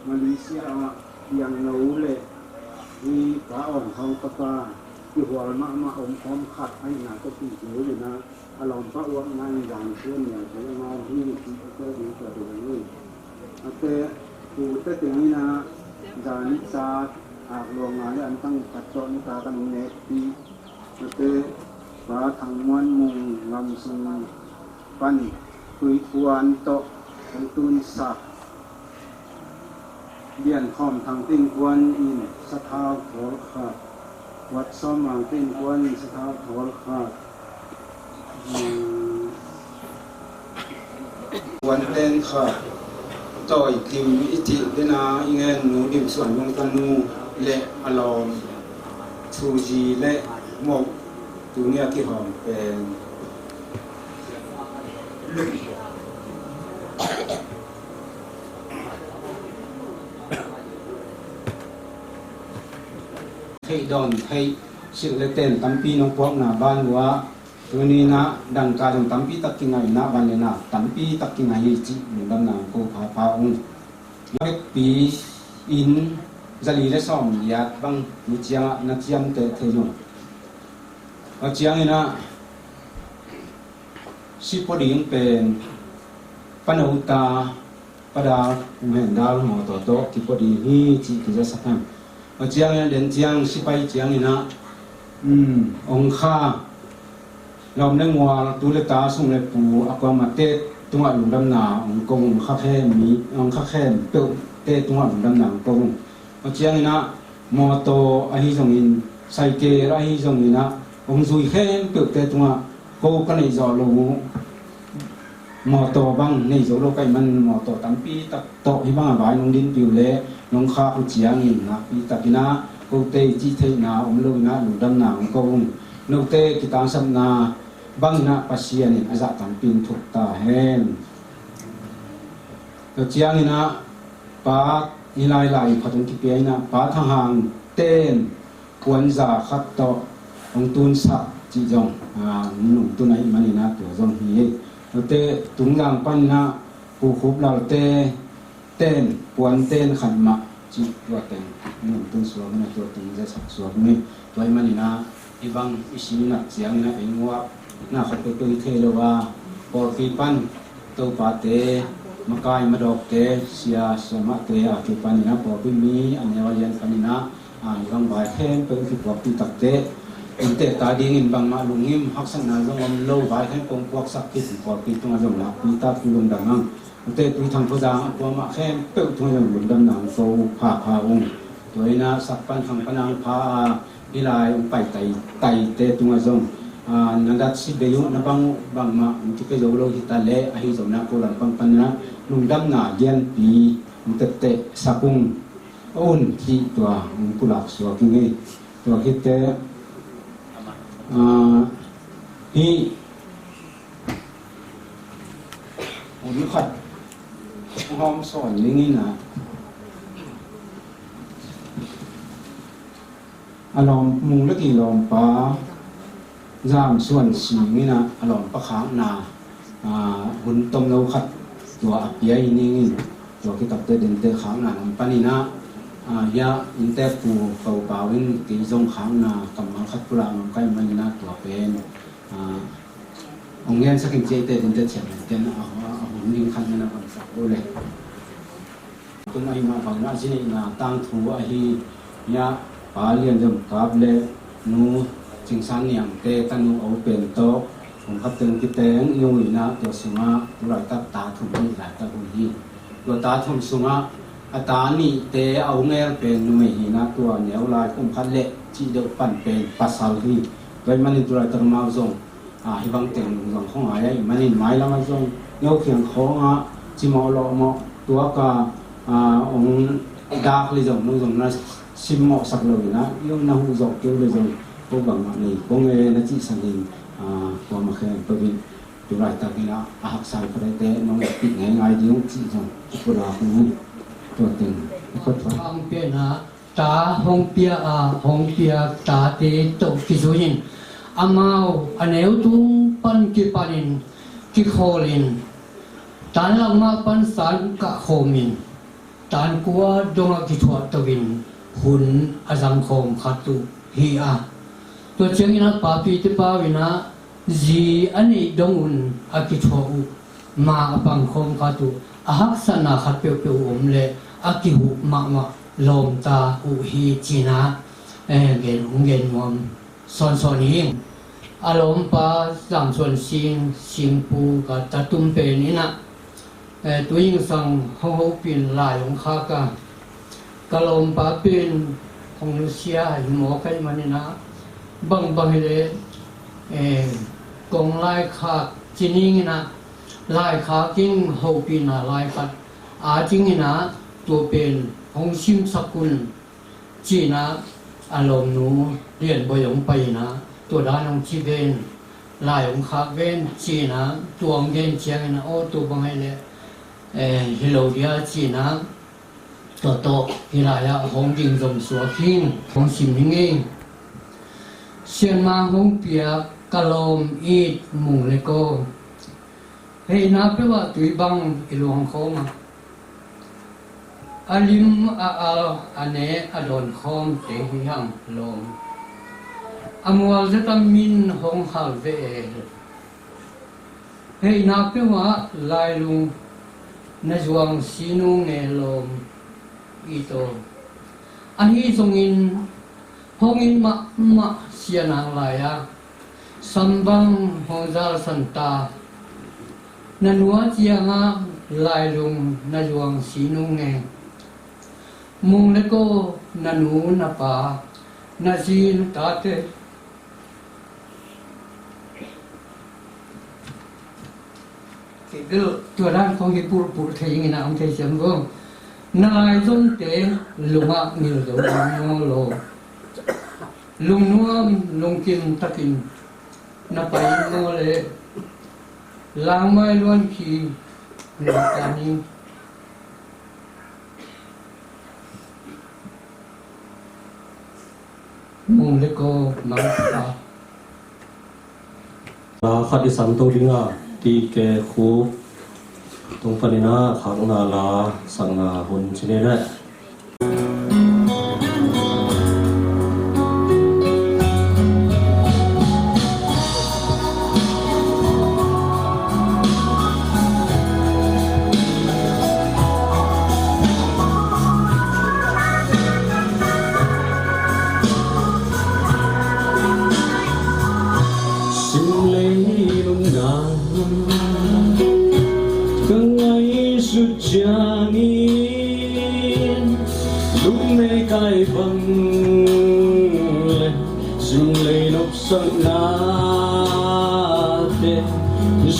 Malaysia ah piang lo le hi Pa Awn Khawng papa kihual mahmah om khawm khat ahihna tawh kihil in ah a lawmpa uakna in zan sun niang thu liang awng hi, ci a tel ding tua ding hi. A te, tu te teng in ah zan i cak ak luang nga le an tang khat tawh ni ta kan nekpi. A te, Pa Thang Muan Mung Ngam Sung pan Tuithuan tawh hong tunsak. Lian Khawm Thang te innkuan in sathau thawl khat, Wat Sawm Mang te innkuan in sathau thawl khat, um, puanten khat, Tawi Kim i cih dena i ngen Nu Dim Suan Mung tanu le a lawm Thu Zi le Mok, tuni a kihawm pen theih dawn theih silh le ten tampi nong puakna ban uh ah tuni in ah dangka dong tampi tak kingai in ah van le na tampi tak kingai hi, cih lungdamna ko phapha ung. Vekpi in zali le sawm liat bang tu ciangah na ciamteh thei ung. A ciangin ah sipaw ding pen Pa No Ta, Pa Dal, Pu Hen Dal mawtaw tawh kipaw ding hi, cih kizasak hen. A ciangin ah den ciang sipai ciangin ah, um, ong kha lawm le ngual, tu le ta, sung le pu, a kuamah te tungah lungdamna ong ko ung, kha khem mi, ong kha khempeuh te tungah lungdamna ong ko ung. A ciangin ah mawtaw ahi zongin, saikel ahi zongin ah, ong zui khempeuhte tungah ko ka neih zawh lo uh, mawtaw bang nei zo lo ka hih man mawtaw tampi tak tawh hih bangah vai nong dinpih uh leh nong khak uh ciangin nakpi takin ah kote i cih theihna om lo in ah lungdamna ong ko ung. Note kitangsapna bangin ah Pasian in a zah tampi in thuk ta hen. Tua ciangin ah Pa, hih lai lai phat hong kipia in ah Pa Thang Hang ten puanza khat tawh hong tunsak cih zong, ah, hong nungtun ahih manin ah tua zong hi. Note Tungzang panin ah Pu Khup Lalte ten puanten khat mah cih tua teng hong nungtun suak in ah tua teng zasak suak in. Tua ahih manin ah hih bang i sinak ciangin ah ei nguakna khat peuhpeuh hi thei lo a, pawlpi pan topate, makai madawkte, sia siamahte a kipanin ah pawlpi mi a neu a lian panin ah, a, hih bang vai khempeuh i kipuakpih takteh innte ta dingin bangmah lungngim haksatna zong om lo, vai khempeuh hong puaksak khit pawlpi tungah zong nakpi tak lungdam hang. Note Tuithang Khua Zang a kuamah khempeuh tungah zong lungdamna hong ko phapha ung. Tua in ah sak pan khang pan a hong pha a, hih lai hong pai tai taite tungah zong, a, na dat si bei uh, na bang uh bangmah hong kipia zo lo hi ta leh, ahi zongin ah ko lam pang panin ah lungdamna lianpi hong tetteh sak ung. A un cih tua hong pulak suak ing ei. Tua khit teh, a, hih hun khat hong hawm sawn ning in ah, a lawm, Mung le Kei lawmpa Zam Suan Sing in ah a lawmpa khakna, a, hun tomno khat Tua a pia i ning in tua kitakte dente khakna lam panin ah, ah, hia innte pu Ko Pau in kei zong khakna kammal khat pulak nuam ka hih manin ah tua pen, ah, hong ngensak in ci eite dente ciang dente na a, a hun ding khat na na pangsak uh le. Kum ahi mah bangin ah zi neihna tangthu ahi, hia Pa Lian Zom Kap le Nu Cing San Niangte tanu a u pen tawh kum khat teng kiteng i hong in ah tua sungah tu laitak ta thum hi laitak uh hi. Tua ta thum sungah a ta nihte a u ngel pen numei hi in ah tua neu lai kum khat le cih deuh pan pen pasal hi. Tua ahih manin tu laitak amau zong, ah, hih bang teng lungzang khong ai ahih manin mailam ah zong neu khiang khawngah cimawh lawhmawh tuak a, ah, hong dak le zong nu zong na simmawhsak lo in ah, i hong na huh zawh keu le zong ko bangmah nei kong e na cihsak in, ah, kuamah khen peuh in tu laitakin ah a haksa i pha daihte nong etpih ngaingai ding uh cih zong i pulak uh. Tua teng i khuat hua. Hong piakna ta hong pia a, hong piak tate tawh kizui in amau a neu tung pan kipanin kikhawlin tan lakmah pan san kah khawmin tan kua dongah kithuah toin hun a zangkhawm khat uh hi a. Tua ciangin ah papi te pau in ah zi a neih dong un a kithuah uh ma a pangkhawm khat uh a haksatna khat peuhpeuh uh om le a kihuh mahmah lawmta uh hi ci-in ah, eh, gen, hong gen nuam sawnsawn hi. A lawmpa Zam Suan Sing, Singpu ka tatum pen in ah, eh, tu zingsang hong hopih in lai hong khak a, ka lawmpa pen hong nusia hi mawk ahih manin ah bangbang hi leh, eh, kong laikhak ci ning in ah laikhak in hopihna lai khat a dingin ah tua pen hong simsak un ci-in ah a lawmnu Lian Bawi hong pai in ah tua dan hong ci ven, lai hong khak ven ci-in ah tua hong gen ciangin ah aw tua bang hi leh, eh, hi lo dia ci-in ah tua tawh hih lai-ah hong ding zom suak hi. Hong sim hi ing ei. Sianmang hong piak ka lawm it Mung le Ko. Heihna peuhah tui bang i luang khawm a, a lim a al a ne a dawn khawmte hi hang lawm. A mual zeta min hong hal ve e. Heihna peuhah lailung na zuang sinu nge lawm i taw. Ahi zongin hong in mahmah sianang lai-a sambang hong zalsan ta. Na nua ciangah lailung na zuang sinu nge. Mung le Ko na nu na pa na zi na tate. Kei bel tua dan kong hi pulpul thei ing in a om thei siam vo. Na lai zonte lungah ngil zo ding maw lo. Lungnuam lungkim takin na pai in maw le. Langmai luan khi na ta ni. Mung le Ko mangpha. La khat i sang to ding a, T K Khup tung panin a khakna la sakna hun ci ni leh. Sim lei lungdam ka ngaihsut ciangin, lungmei kai bang le sim lei nopsaknate,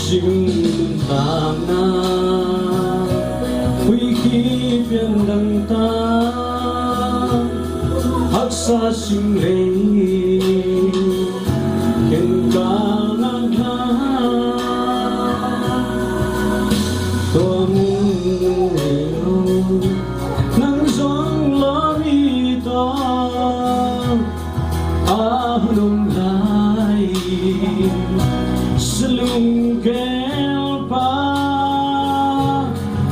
sim nuntakna huih kipian dangtak haksa sim lei ken kal ngakna. Tua mun lei lo nang zong lawm hi taw, a hun om lai salung gelpa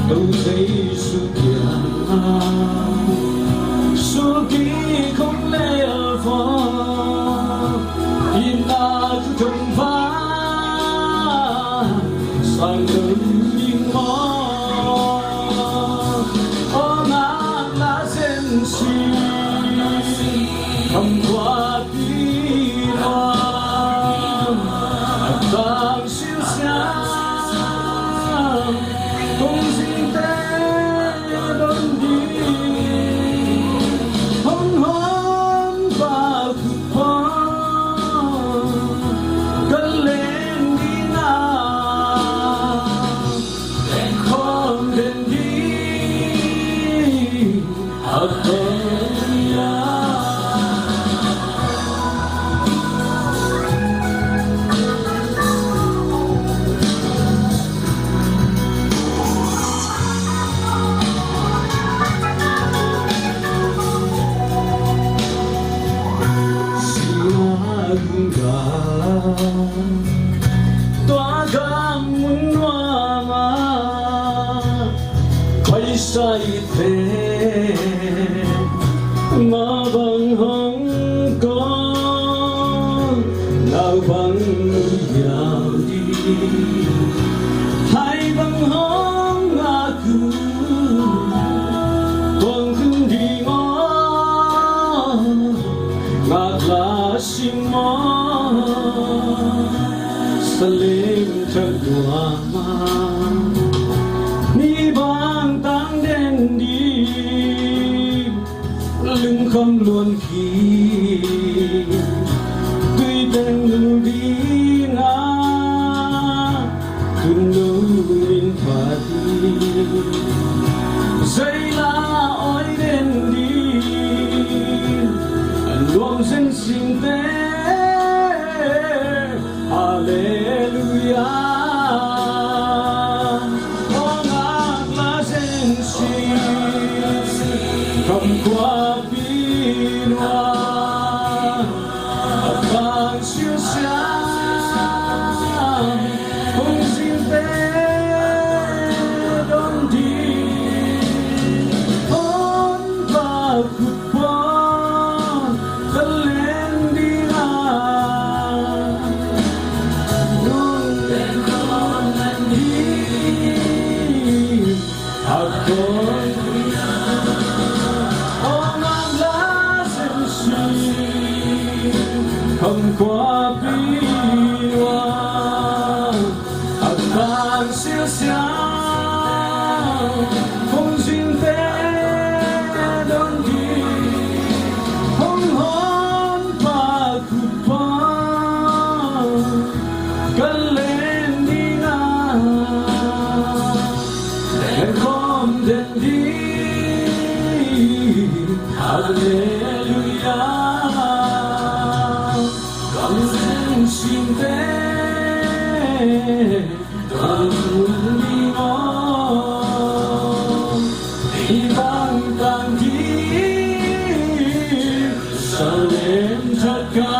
Jesu kiangah sulkik hong lel vua, i na thu thong vang sang ding maw? Aw ngaklah zen si, khamkhuapi lua, a tang silsiam kong zingte don ding, hong hon pa khut pua ka len ding a, len khawm den ding a, Hallelujah. Singapore tua gam mun nuam ah, phaisa i pen mah bang hong kawm, nau bang yau ding, hai bang hong ngak uh, kong khun ding aw, ngaklah si maw? Salem thak nuam ah, ni bang tang den ding, lungkham luan khin, tui teng lul ding a, tun lo min pha ding, zei la oi den ding, a nuam zen singte. Hallelujah. Aw ngaklah zen si, khamkhuapi lua, a tang silsiam kong zingte don ding, hong pa khut pua ka len ding a, nong len khawm den ding a, kong, aw ngaklah zen si, khamkhuapi lua, a tang silsiam kong zingte don ding, hong hon pa khut pua ka len ding a, len khawm den ding. Hallelujah. Kong zen singte don ding aw, i bang tang ding, Salem thak ah.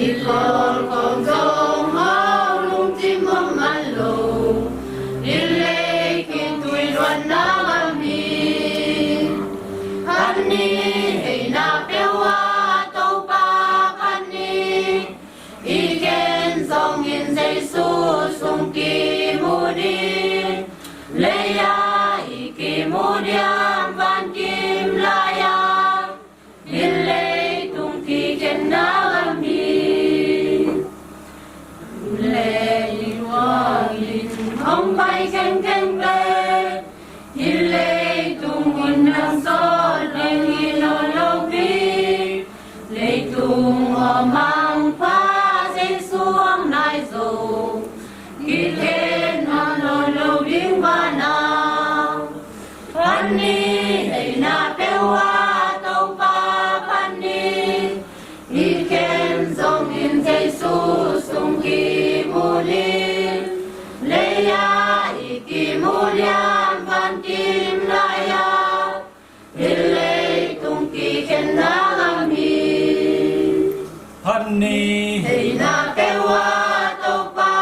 Kholkhom zong hau lungkim om man lo, i lei khitui luanna gam hi. Phat ni, heina peuh a Topa phat ni, i khen zongin Jesu sung kimu ding, lei-ah i kimu diam vankim lai-ah. Hih leitung kikhenna gam hi. Lei tuakin hong pai khengkheng pen, hih leitung in nang sawt ding hi lo lo pi. Leitung a mangpha Jesu hong nai zo, kikhen a lo lo ding vanah. Phat ni, heina peuh a Topa phat ni, i khen zongin Jesu sung kimu ding, lei-ah i kimu diam vankim lai-ah. Hih leitung kikhenna gam hi. Phat ni, heina peuh a Topa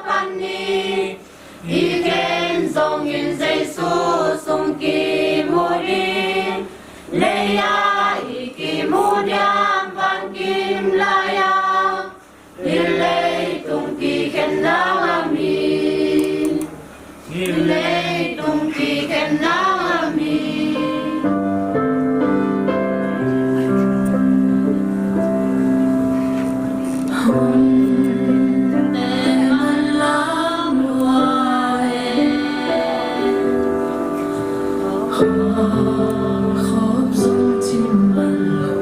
phat ni, i khen zongin Jesu sung kimu ding, lei-ah i kimu diam vankim lai-ah. Hih leitung kikhenna gam hi. Hih leitung kikhenna gam hi. Hun te man lam lua e. Khop zong cim man lo.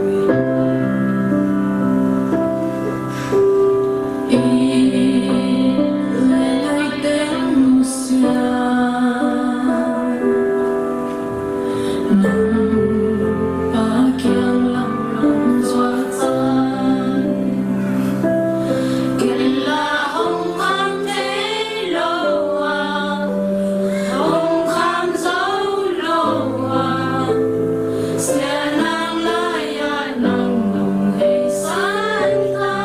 Sianang lai-ah nang nung hei san ta.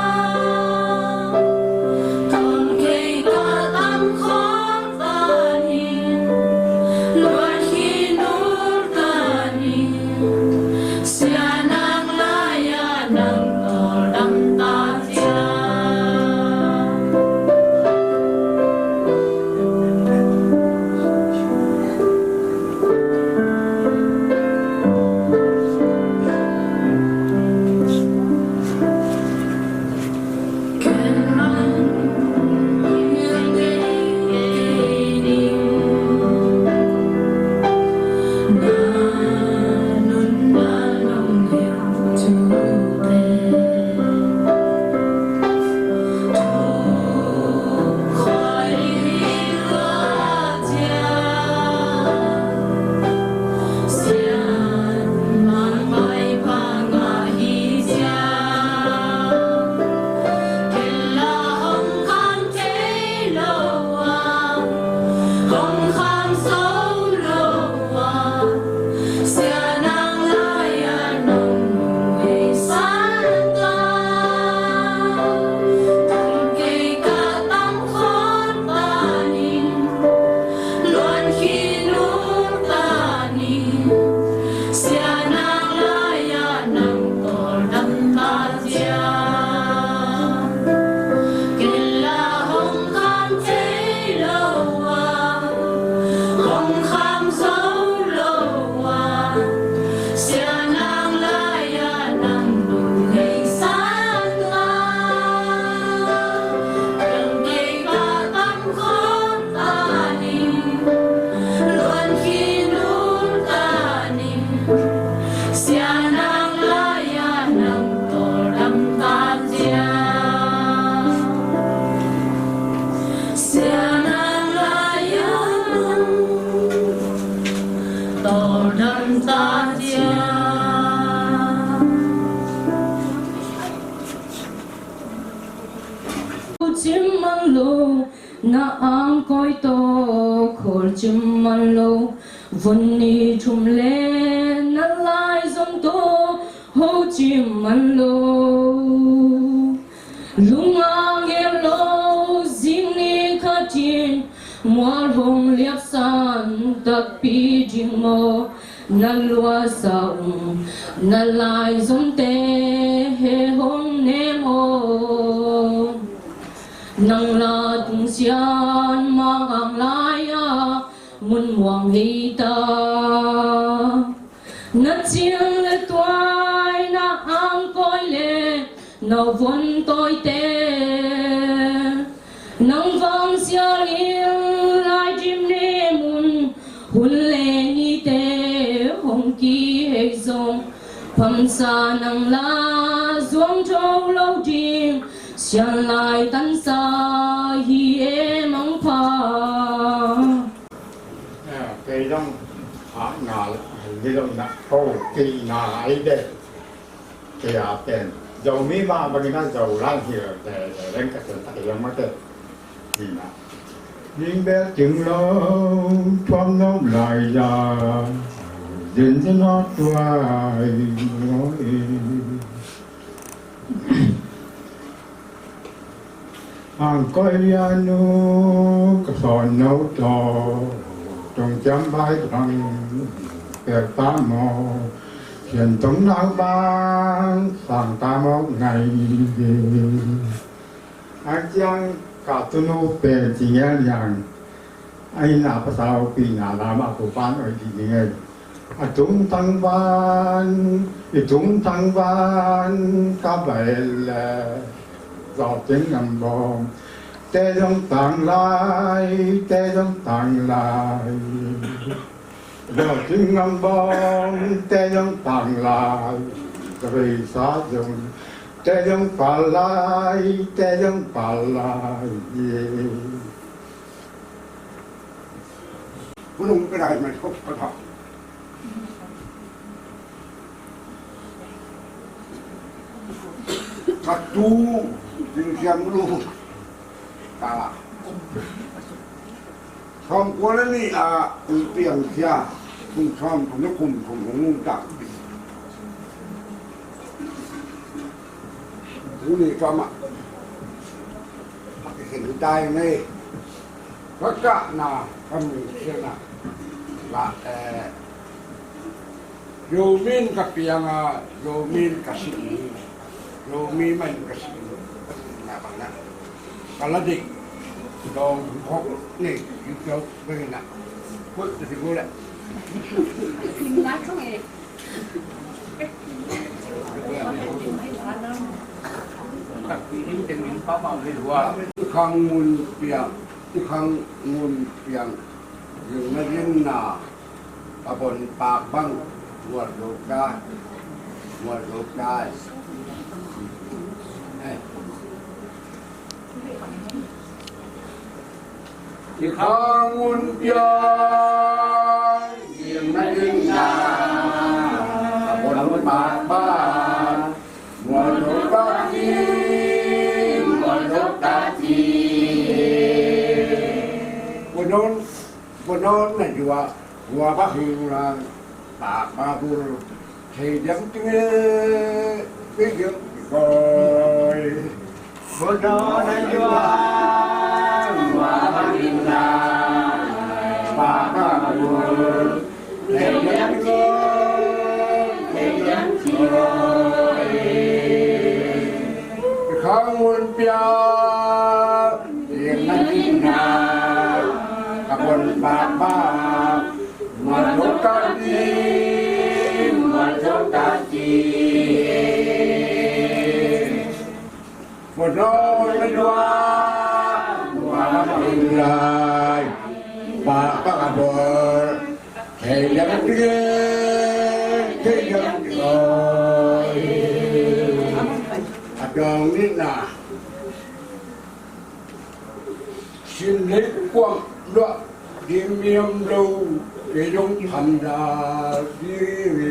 Tun kei ka tam khol ta ni, luan hi nul ta ni. Sianang lai-ah nang tawldam ta ciat. Sianang lai-ah nang tawldam ta ciat. Kei la hong kham thei lo a, hong kham zo lo a, sianang lai-ah nang nung hei san ta. Kei ka tam khol ta ni, luan khin nul ta ni. Sianang lai-ah nang tawldam ta ciat. Sianang lai-ah nang tawldam ta ciat. Cim man lo, na angkoi tawh khawl cim man lo, vun ni thum le na lai zong tawh ho cim man lo. Lung a ngel lo zing ni khatin mual hong liaksan takpi ding maw? Na luasa ung na laizomte he hong ne maw? Nang la tung sian mangang lai-a mun muang hei ta. Na cil le tuai na angkoi le na von tawite, nang vang sial in lai dim ni mun hun le nite hong kihei zong phamsa nang la zuang tho lo ding sial lai tansa hi e mangpha. Kei zong a na li lo na ko kei na ai de. Kei a pen Zomi mah bangin a Zo lai hi lo de de leng ka tel ta kei zong mah te. Hi na. Ning bel ting lo tuam nop lai za zin zin a tuai ngoi. Ang koi lianu ka sawn no to tong ciam bai bang per ta mo. Sian tong nau bang sang ta mo ngai. Ang ciang ka tunu pen ci ngian yang. Ai na pasal pi na lam a ku pan oi di ni ngai. A tung tang van, i tung tang van ka bai le. Zau ting ngam bom te zong tang lai, te zong tang lai. Zau ting ngam bom te zong tang lai. Ka bai sa zong te zong pal lai, te zong pal lai. Ku lung ka dai mai khop ka thak. Ka tu ding siam lu ka la. Sawm kua le nih a kung piang sia kung sawm kung le kum kung kung tak. Tuni ka mah. Hak i khen dai nei. Ka kahna ka misiana la eh. Zomi in ka pianga Zomi in ka sih ni. Zomi mah in ka sih ni. Na bang na. Ka la dik. Dong hok ni. Yu kyo bang na. Kut ti kule. Ning na chung eh. I khang ngun piang, i khang ngun piang, yin na yin na, a bon pak bang, mual dok da, mual dok da. Eh. I khang ngun piang, yin na yin na, a bon pak bang, mual dok da ti, mual dok da ti. Bunon, bunon na jua, jua ba hing lang, pak ba bul. Thei diam ting e, thei diam ting koi. Bono na yuang, wa ma min na. Pa pa bul. Thei diam ting e, thei diam ting koi. Khang un pia, ding na ding na. Ka bon pa pa. Mual dok ta ti, mual dok ta ti. Mual dok na dua, mual dok lai. Pa pa ka bol, thei liang ti, thei liang ti oi. A dong ni na. Sim lei kuam luah ding niam lo, kei zong tham dal ding e.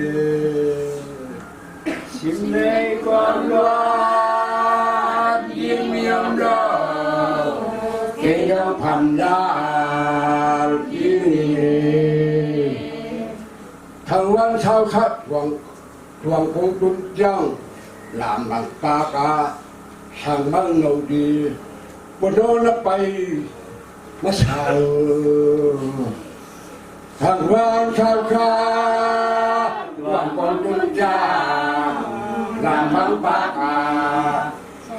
Sim lei kuam luah ding niam lo, kei zong tham dal ding e. Thang Luan Sau Khat Huang Tuang kong tun ciang lam bang pa ka Thangmang lo di, pua nawn a pai masa uh. Thangmang sau kha, tuang kong tun ciang, lamang pak a,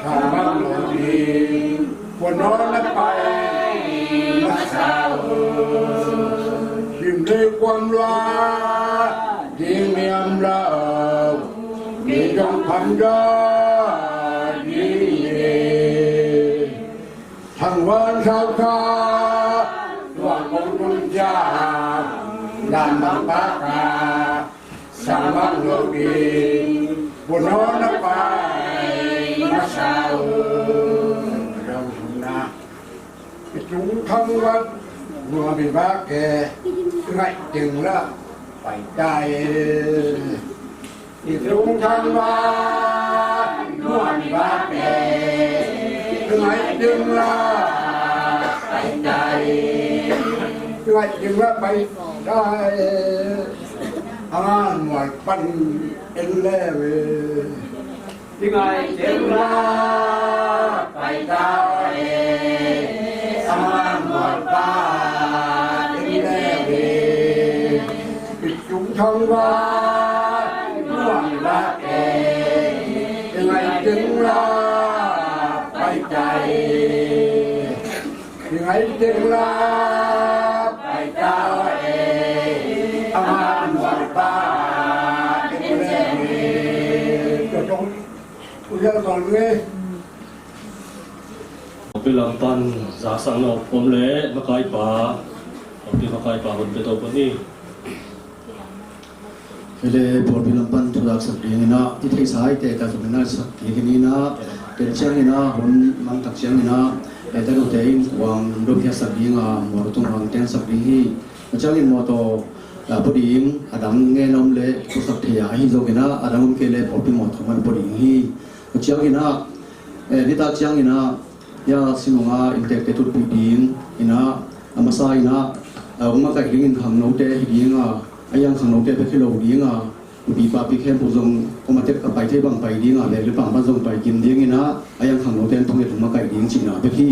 thangmang lo di, pua nawn a pai masa uh. Sim le kuam lua, ding niam lo, mi dong pham dong ding hi. Thangmang sau kha, tuang kong tun ciang, lamang pak a, thangmang lo di, pua nawn a pai masa uh. Rau hun na, i tung thang vat, nuam i vak e, ngaih ding la pai ta e. I tung thang vat, nuam i vak e, ngaih ding la pai ta e. Ngaih ding la pai ta e. A ngan mual pan en le ve. I ngaih ding la pai ta e. A ngan mual pan en le ve. I tung thang vat, nuam i vak e, i ngaih ding la pai ta e. I ngaih ding la pai ta e, a ngan mual pan en le ve. Tua zong, u zia zong le. Pawlpi lam pan zaksakna om le makaipa, pawlpi makaipa hun pia to pawh ni. Hi le, pawlpi lam pan thu zaksak dingin ah, i theihsa i tehte zong in ah sak kik ni in ah, ken ciangin ah hun mang tak ciangin ah, eh, tanote in kuang dophiatsak ding a, mawtaw tung hang tensak ding hi. A ciangin mawtaw, ah, pua ding a dang ngen om le pusak thei a, ahi zongin ah a dang om kei le pawlpi mawtaw man pua ding hi. A ciangin ah, eh, nitak ciangin ah, ya, sinunga inntekte tutpih ding in ah, a masa in ah, a hong makaih dingin khangnote hi ding a, a yang khangnote bek hi lo ding a, nupi papi khempeuh zong om a tek a pai thei bang pai ding a, veng le pang pan zong pai kim ding in ah, a yang khangnote in thong et hong makaih ding cihna bek hi.